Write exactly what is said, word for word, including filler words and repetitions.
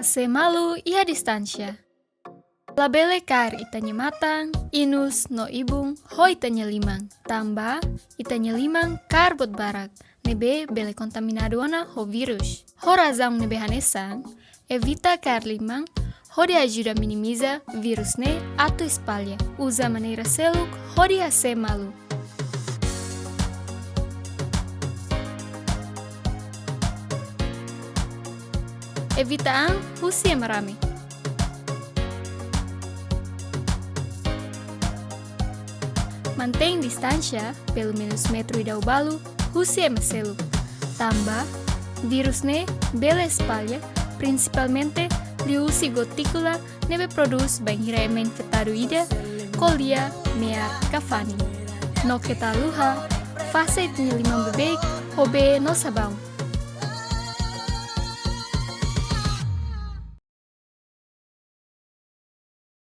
Hase'e malu iha distánsia. Labele kaer ita-nia matan, inus no ibun ho ita-nia liman. Tanba ita-nia liman kaer buat barak ne'ebé bele kontaminadu ona ho vírus. Ho razaun ne'ebé hanesan, evita kaer liman hodi ajuda minimiza vírus ne'e atu espalla. Uza maneira seluk hodi hase'e malu. Evita an husi ema rame. Mantein distánsia pelumenus metru ida balu husi ema seluk. Tanba vírus ne'e bele espalla prinsipalmente liuhusi gotíkula ne'ebé prodús bainhira ema infetadu ida ko'alia me'ar ka fani. No keta haluha, fase ita-nia liman beibeik ho bee no sabaun.